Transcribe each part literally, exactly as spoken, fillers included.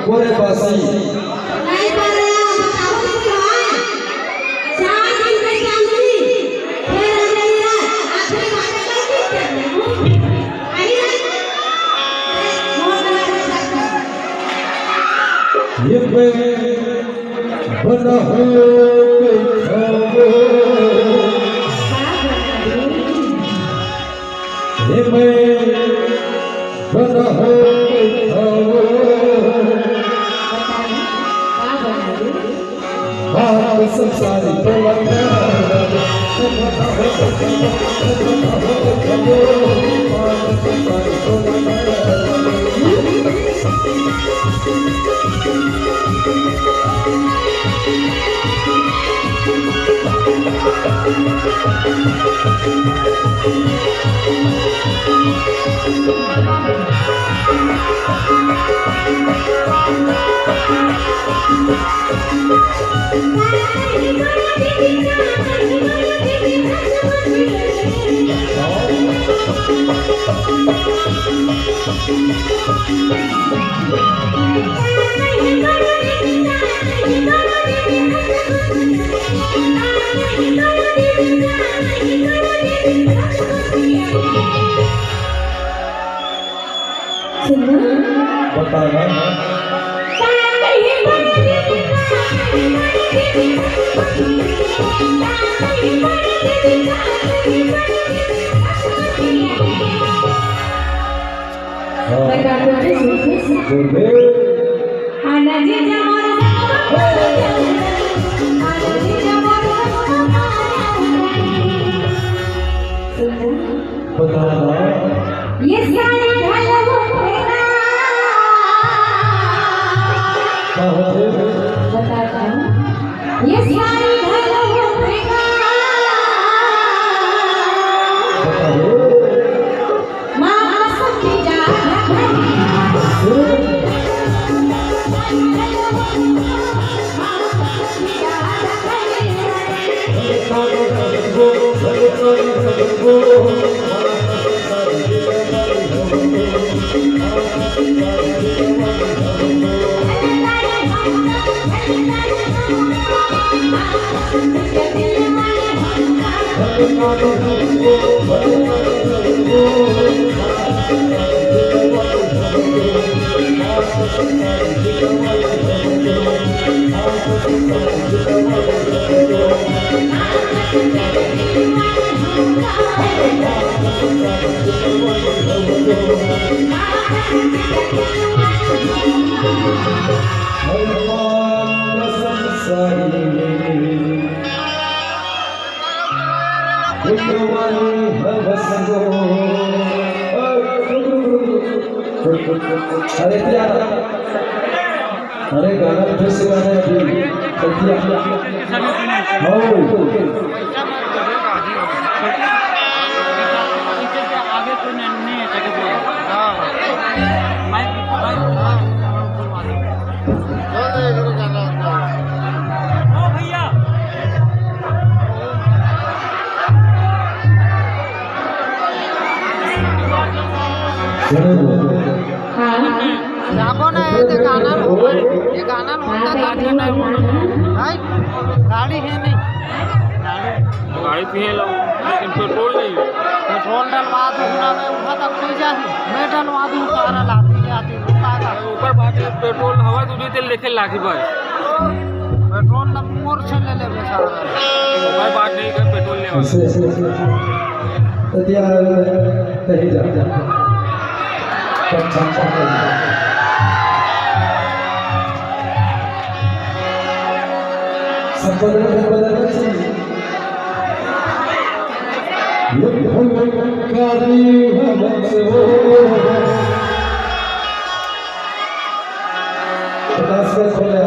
बोले बासी। नहीं पढ़ रहे हो, बताओ तो क्या है? चार दिन के चांदनी, फिर अंधेरा, आखिरी बात करके क्या करूं? आई ना? ये मैं बना हो के खाओ। ये मैं बना हो के खाओ। बात संसारी बोला। सुनो। बताना। हाँ। बताना। बोल बे। आना जीजा मोर संगवा, आना जीजा मोर संगवा। सुंदर। बता ना। ये सारी ढलवा फेंका। का होथे? बता ना। ये सारी ढलवा फेंका। बता रे। अरे यार, अरे गाना तो फिर से गाना है अभी। गलतियाँ। हो। हाँ। जाबो ना, ये तो गाना ल होता, ये गाना ल होता तो अच्छा नहीं होता। भाई, गाड़ी है नहीं। गाड़ी तो है लो, लेकिन पेट्रोल नहीं है। पेट्रोल डलवा दूँ ना, मैं वहाँ तक नहीं जाती। मैं डलवा दूँ, सारा लाती जाती, रुका था। ऊपर बात है, पेट्रोल हवा दूधी तेल देखे लागी भाई। पेट्रोल ना मोर से ले लेबे सारा। ऊपर बात नहीं कर, पेट्रोल ले। ऐसे, ऐसे, ऐसे। तो दिया, नहीं जा, जा। सब बदल, बदल, बदल से। ये भंगारी हमन से वो। पचास का खोले।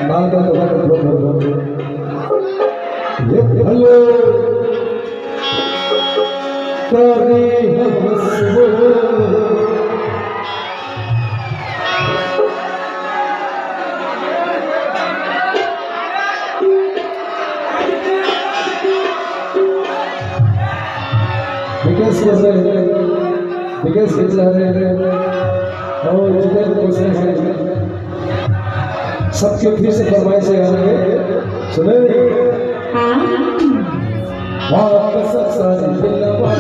लाल का तो बहुत, बहुत, बहुत, बहुत। ये भंगारी विकास कर रहे हैं, विकास कर रहे हैं। और जितेंद्र गोसाई है, सबके फिर से फरमाइश है यहाँ पे। सुने? हाँ। हाँ, कसम सारी दिलवा।